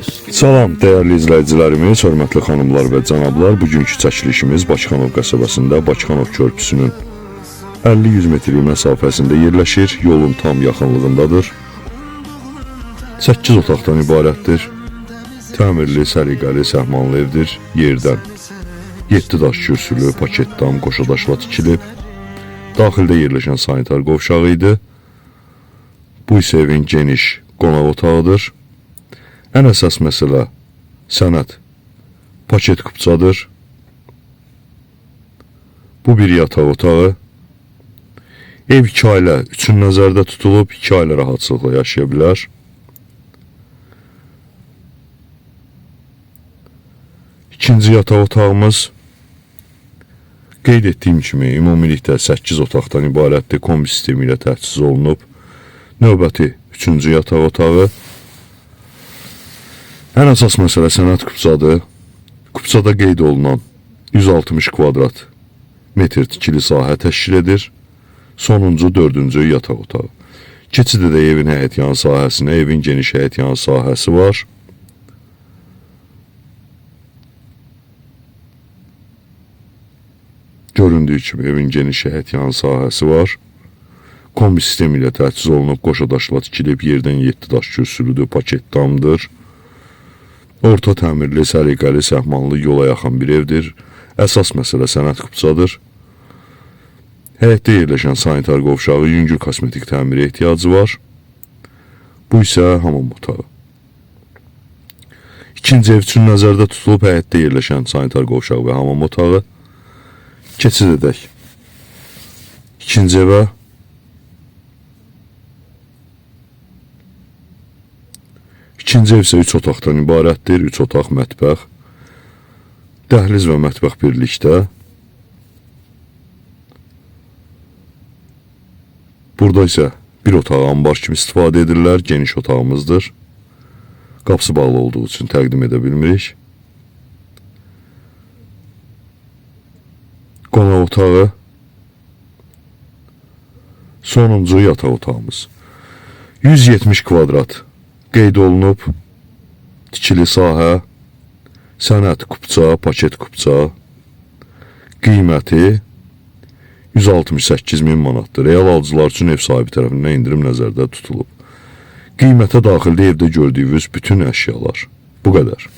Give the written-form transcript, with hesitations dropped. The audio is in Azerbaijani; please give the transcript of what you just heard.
Salam dəyərli izləyicilərimiz, hörmətli xanımlar və cənablar. Bugünkü çəkilişimiz Bakıxanov qəsəbəsində Bakıxanov körpüsünün 50-100 metrlik məsafəsində yerləşir. Yolun tam yaxınlığındadır. 8 otaqdan ibarətdir. Təmirli, səliqəli, səhmanlı evdir. Yerdən 7 daş kürsülü, paket dam, qoşa daşla tikilib. Daxildə yerləşən sanitar qovşağı idi. Bu isə evin geniş qonaq otağıdır. Ən əsas məsələ sənəd paket kupçadır. Bu bir yataq otağı. Ev iki ailə üçün nəzərdə tutulub, iki ailə rahatçılıqla yaşaya bilər. İkinci yataq otağımız qeyd etdiyim kimi ümumilikdə 8 otaqdan ibarətdir. Kombi sistemi ilə təchiz olunub. Növbəti üçüncü yataq otağı. Ən əsas məsələ sənəd kupçadır. Kupçada qeyd olunan 160 kvadrat metr tikili sahə təşkil edir. Sonuncu, dördüncü yataq otağı. Keçid edək evin həyətyanı sahəsinə. Evin geniş həyətyanı sahəsi var. Göründüyü kimi evin geniş həyətyanı sahəsi var. Kombi sistemi ilə təchiz olunub, qoşa daşla tikilib, yerdən 7 daş kürsülüdür, paket damdır. Orta təmirli, səliqəli, səhmanlı, yola yaxın bir evdir. Əsas məsələ sənəd kupçadır. Həyətdə yerləşən sanitar qovşağı yüngül kosmetik təmirə ehtiyacı var. Bu isə hamam otağı. İkinci ev üçün nəzərdə tutulub həyətdə yerləşən sanitar qovşağı və hamam otağı. Keçid edək. İkinci evə. İkinci ev isə 3 otaqdan ibarətdir. 3 otaq, mətbəx, dəhliz və mətbəx birlikdə. Burada isə bir otağı ambar kimi istifadə edirlər. Geniş otağımızdır. Qapısı bağlı olduğu üçün təqdim edə bilmirik. Qonaq otağı. Sonuncu yataq otağımız. 170 kvadrat qeyd olunub. Tikili sahə, sənəd kupça, paket kupça. Qiyməti 168 min manatdır. Real alıcılar üçün ev sahibi tərəfindən endirim nəzərdə tutulub. Qiymətə daxildə evdə gördüyünüz bütün əşyalar. Bu qədər.